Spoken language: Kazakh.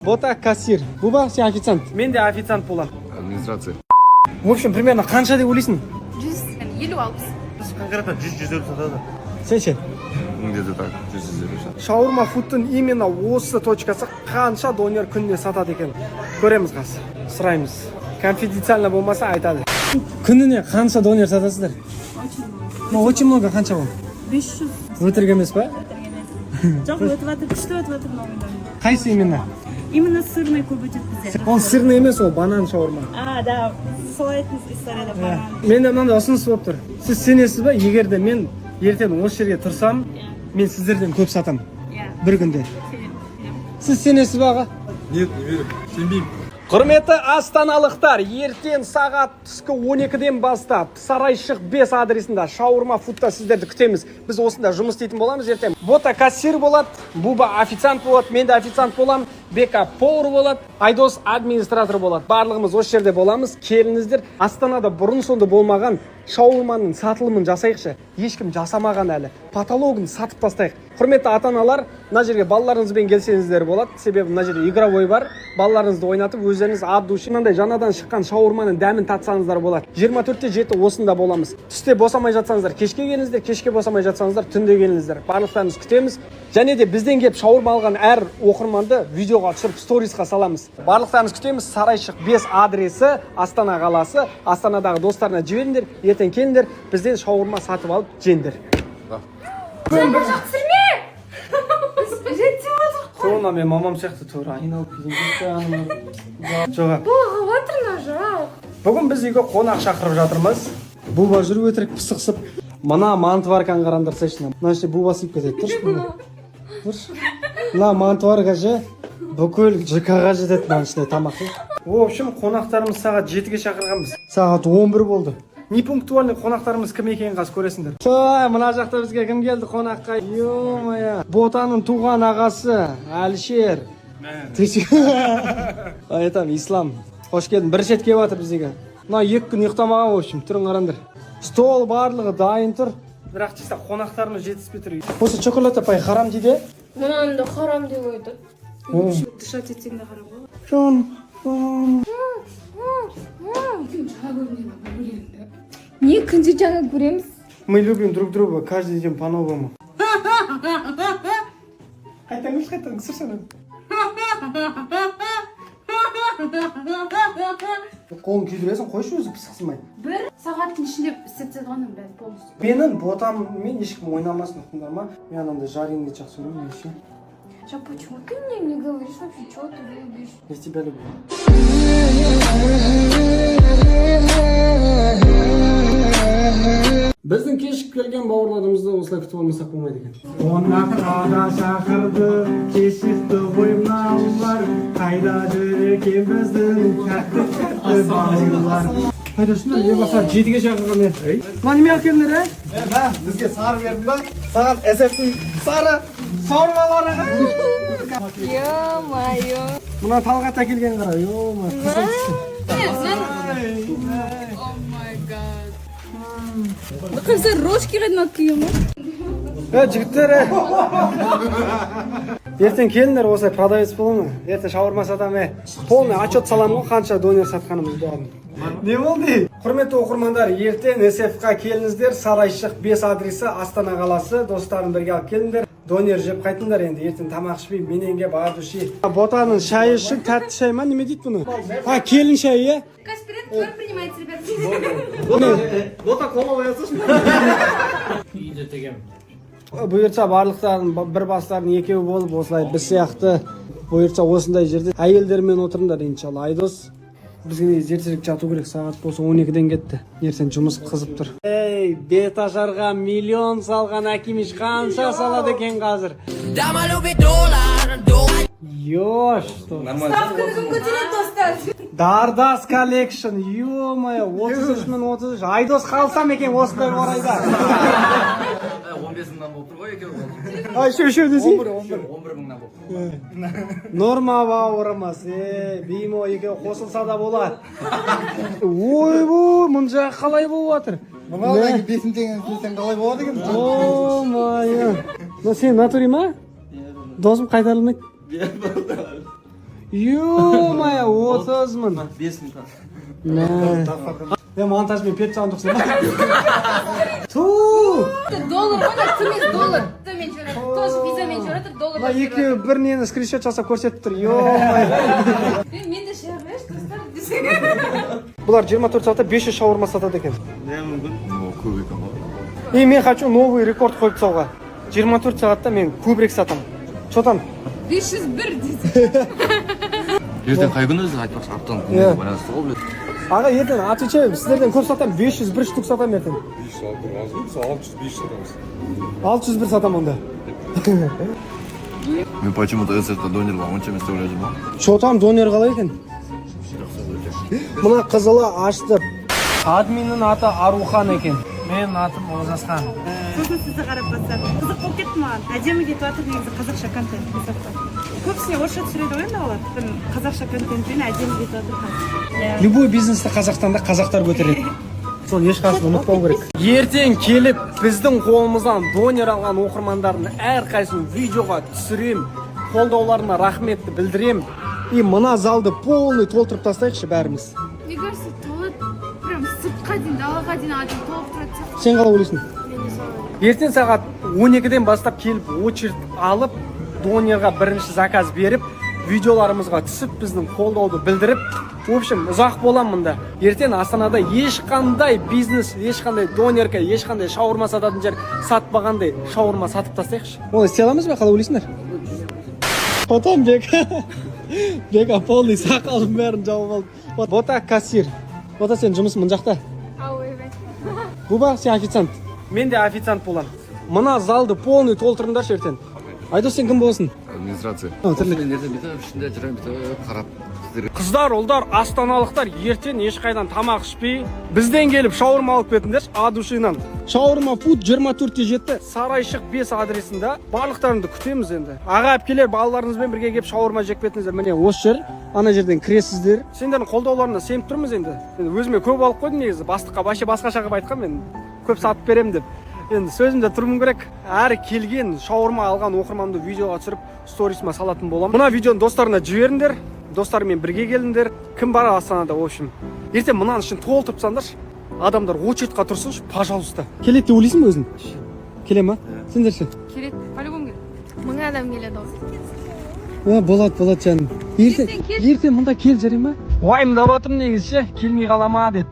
Бота кассир, Буба, сен официант, мен де официант боламын. Администрация. В общем, примерно қанша деп ойлайсың? 150, 60. Конкретно 100, 150 сатады. Сен ше? Где-то так. 100, 150. Шаурма Фудтың именно осы точкасы қанша донер күніне сатады екен, көреміз. Қазір сұраймыз, конфиденциально болмаса айтады. Күніне қанша донер сатасыздар? Ну, очень много. Қанша ол? 500. Өтірік емес па? Жоқ, өтіп жатыр, күшті өтіп жатыр мынау. Қайсы именно? Именно сырный көп өтеді бізде. Ол сырный емес, ол банан шаурма. А, да, солай айтыңыз, историяда банан. Менде мынандай ұсыныс болып тұр. Сіз сенесіз ба, егер де мен ертең осы жерге тұрсам, мен сіздерден көп сатамын бір күнде? Сіз сенесіз ба, аға? Нет, не верю. Сенбеймін. Құрметті астаналықтар, ертең сағат түскі 12-ден бастап Сарайшық 5 адресында Шаурма Фудта сіздерді күтеміз. Біз осында жұмыс істейтін боламыз ертең. Бота кассир болады, Буба официант болады, мен де официант боламын, Бека повар болады, Айдос администратор болады. Барлығымыз осы жерде боламыз. Келіңіздер. Астанада бұрын сонды болмаған шаурманың сатылымын жасайықшы. Ешкім жасамаған әлі. Потологын сатып тастайық. Құрметті ата аналар, мына жерге балаларыңызбен келсеңіздер болады. Себебі мына жерде игровой бар. Балаларыңызды ойнатып, өздеріңіз от души мынандай жаңадан шыққан шаурманың дәмін татсаңыздар болады. 24-те 7 осында боламыз. Түсте босамай жатсаңыздар, кешке келіңіздер, кешке босамай жатсаңыздар, түнде келіңіздер. Барлықтарыңызды күтеміз. Және де бізден келіп шаурма алған әр оқырманды видеоға түсіріп, сторисқа саламыз. Барлықтарыңызды күтеміз. Сарайшық 5 адресі, Астана қаласы. Астанадағы достарына жіберіңдер, ертең келіңдер, бізден шаурма сатып алып жеңдер. Түсірме! Біз реттеп отырық. Тура мен мамам сияқты, тура айналып келген. Жоқ. Болғып отыр мына жақ. Бүгін біз үйге қонақ шақырып жатырмыз. Буба жүр өтірік пысықсып. Мына мантоварканы қараңдарсайшы. Мына ішіне буба сыйып кетеді. Тұршы мына. Тұршы. Мына мантоварка ше, бүкіл ЖК-ға жетеді мынаның ішінде тамақ. В общем, қонақтарымыз сағат 7-ге шақырғанбыз. Сағат 11 болды. Непунктуальный қонақтарымыз кім екенін қазір көресіңдер. Той, мына жақта бізге кім келді қонаққа? Ё-моё. Ботаның туған ағасы Әлішер. Айтам, Ислам. Қош келдің. Бірінші рет келіп жатыр бізге. Мына 2 күн ұйықтамаған, в общем, түрін қараңдар. Стол барлығы дайын тұр. Бірақ чисто қонақтарымыз жетіспей тұр. Осы шоколад апай харам дейді. Мынаны да харам деп айтады. Дышать етсең де харам ғой. Жан. Не, күнде жаңа көреміз. Мы любим друг друга каждый день по-новому. Қайтадан күлші, қайтадан түсірсene. Қолын күйдіресің, қойшы, өзі пысықсымай. Бір сағаттың ішінде істеп тастады ғой ананың бәрін полностью. Менің ботаммен ешкім ойнамасын, ұқтыңдар ма? Мен анандай жареный жақсы көремін мен ше. Жа, почему ты мне не говоришь вообще, что ты любишь? Я тебя люблю. Біздің кешігіп келген бауырларымызды осылай күтіп алмасақ болмайды екен. Қонаққа да шақырды, кешікті ғой мынаулар. Қайда жүр екен біздің тәтті тәтті бауырлар? Қайдасыңдар? Е, сағат 7-ге шақырған мен. Мына неме алып келдіңдер, ә? Мә, бізге сары бердің ба? Саған СФ-тің сары шаурмалары. Ё-моё. Мына Талғат әкелген, қара. Ё-моё. Oh my God. Қазір рожки қайдан алып келген ғой? Е, жігіттер, е. Ертең келіңдер, осылай продавец боламын. Ертең шаурма сатамын, е. Полный отчет саламын ғой, қанша донер сатқанымыз бәрін. Не болды? Құрметті оқырмандар, ертең СФ-қа келіңіздер. Сарайшық 5 адресі, Астана қаласы. Достарын бірге алып келіңдер. Донер жеп қайтыңдар енді. Ертең тамақ ішпей, менен келіп от души. Ботаның шайы үшін тәтті шай ма, неме дейді бұны? А, келін шайы, иә? Каспий ред принимается, ребят. Бота, кола қоясың. Бұйыртса, барлықтарын бір бастарын екеу болып, осылай біз сияқты, бұйыртса, осындай жерде әйелдермен отырыңдар, иншалла. Айдос, бізге негізі ертерек жату керек, сағат болса 12-ден кетті, ертең жұмыс қызып тұр. Ей, бет ашарға миллион салған Акимиш қанша салады екен қазір? Ё, что? Ставканы кім көтереді, достар? Дардас коллекшн, ё-моё, 33 мың, 33. Айдос қалсам екен осындай орайда. 15 мыңнан болып тұр ғой екеуі. Ай, үшеу, үшеу десей. 11 мыңнан болып тұр. Норма, бауырымыз. Е, Бимо екеуі қосылса да болады. Ойбой, мына жағы қалай болып жатыр? Мынау 5 мың теңгені істесең қалай болады екен? О мое. Мына сен натуре ма? Досым, қайтарылмайды. Ё-моё, 30 000. 5000. Е, монтажбен періп тастаған жоқсың ба? Ту! Доллар ғой, мына емес, доллар. Визамен жіберіп, тоже визамен жіберіп жатыр, доллар. Мына екеуі бір нені скриншот жасап көрсетіп тұр. Ё-моё. Мен де шыға берші, достар десең. Бұлар 24 сағатта 500 шаурма сатады екен. О, көп екен ғой. И мен хочу новый рекорд қойып тастауға. 24 сағатта мен көбірек сатамын. Че там? 501 десең. Ертең қай күні өзі, айтпақшы, аптаның Иә. күніне байланысты ғой, блядь. Аға, ертең, отвечаю, сіздерден көп сатамын, 501 штук сатамын ертең. 500 аз ғой, біз 605 сатамыз. 601 сатамын онда. Мен почему-то СРТ донерлар онша емес деп ойлап жүрмін. Че там, донер қалай екен? Мына қызылы ашты. Админнің аты Арухан екен. Менің атым Олжасхан. Сосын сізді қарап бастадым, қызық болып кетті маған. Әдемі кетіп жатыр негізі қазақша контент СФ-та. Көбісіне орысша түсіреді ғой енді олар. Қазақша контентпен әдемі кетіп жатыр қазір, иә. Любой бизнесті Қазақстанда қазақтар көтереді. Соны ешқайсысын ұмытпау керек. Ертең келіп біздің қолымыздан донер алған оқырмандардың әрқайсысын видеоға түсірем, қолдауларына рахметті білдірем. И мына залды полный толтырып тастайықшы бәріміз. Мне кажется, толады, прям сыртқа дейін, далаға дейін адам толып тұрады сияқты. Сен қалай ойлайсың? Мен де солай. Ертең сағат 12-ден бастап келіп, очередь алып, донерға бірінші заказ беріп, видеоларымызға түсіп, біздің қолдауды білдіріп, в общем, ұзақ боламын мында. Ертең Астанада ешқандай бизнес, ешқандай донерка, ешқандай шаурма сататын жер сатпағандай шаурма сатып тастайықшы. Олай істей аламыз ба, қалай ойлайсыңдар? Потом Бека, Бека полный сақалын бәрін жауып алды. Бота кассир. Бота, сен жұмысың мына жақта. Ау, ойбай. Буба, сен официант. Мен де официант боламын. Мына залды полный толтырыңдаршы ертең. Айдос, сен кім боласың? Администрация. О, тірлік. Мен ертең бүйтіп ішінде жүремін, бүйтіп қарап сіздерге. Қыздар, ұлдар, астаналықтар, ертең ешқайдан тамақ ішпей, бізден келіп шаурма алып кетіңдерші от душинан. Шаурма фуд, 24 жеті, Сарайшық 5 адресінде барлықтарыңды күтеміз енді. Аға, әпкелер, балаларыңызбен бірге келіп шаурма жеп кетіңіздер. Міне, осы жер, ана жерден кіресіздер. Сендердің қолдауларына сеніп тұрмыз енді. Енді өзіме көп алып қойдым негізі. Бастыққа вообще басқаша қылып айтқанмын мен. Көп сатып беремін деп. Енді сөзімде тұруым керек. Әр келген шаурма алған оқырманды видеоға түсіріп, сторисыма салатын боламын. Мына видеоны достарына жіберіңдер. Достарымен бірге келіңдер. Кім бар Астанада, в общем. Ертең мынаның ішін толтырып тастаңдаршы. Адамдар очередь қа тұрсыншы, пожалуйста. Келеді деп ойлайсың ба өзің? Келе ма? Сендер ше? Келеді, по-любому келеді. 1000 адам келеді ғой. О, болады, болады, жаным. Ертең, Ертең кел. ертең мында кел, жарай ма? Уайымдап жатырмын негізі ше, келмей қала ма деп.